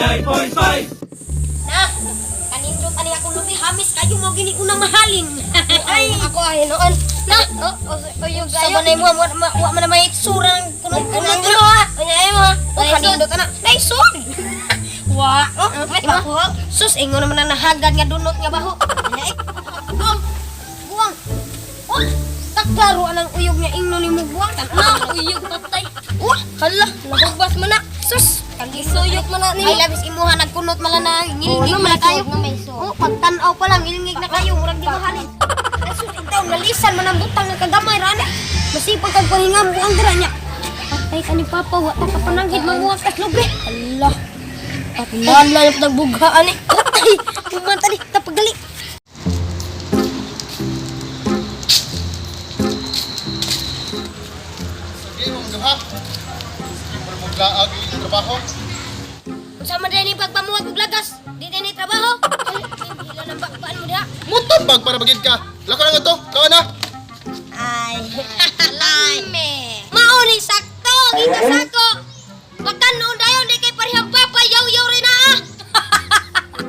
99.5. Na, kanindot ani akong lubi hamis kayo mo gini unang mahalin. Ay, ako ay noon. Na, Oh, uyog sa ayo. banay mo wa wa man na may itsura ng kunot-kunot Ano ano ha. Unya ay mo. Oh, kanindot ana. Naisod. Wa. Oh, May ima. baho. Sus, ingon naman na nahagad nga dunot nga baho. Ay, Buwang. Buwang. Oh, taklaro anang uyog nga ingno ni mo buwang. Na, uyog patay. Oh, Hala, nahubas mo na. Sus, Isuyok mo na Ay, nimo. labis imuha nagkunot mala na Oh, ngilingig na man may kayo. suod, na may suod. Oh, pagtan-aw pa lang ngilingig na kayo, murag di mahalin. Ay, sus, itaw nalisan man ang butang nga kagamay ra na. Masipag kag pahinga mo ang dira niya. Patay ka ni Papa, wa ta ka pananghid manguha ka lubi. Hala. At nala yung nagbughaan eh. Patay, kumanta ni tapagali. Sige, mong duha. Sige, mo mong laag yung trabaho. Unsa man dai ni pagpamuwag og lagas? Di dai ni trabaho. Ay, hila na bakbaan mo diha. Mutambag para bagid ka. Lako na nga to. Kawa na. Ay. Lame. Mauni sakto, gikas ako. Pagkanon dayon di kay parehang papa yaw-yaw rin na ah.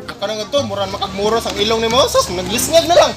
Lako na nga to. Muran makagmuros ang ilong ni mo. Sus, naglisngag na lang.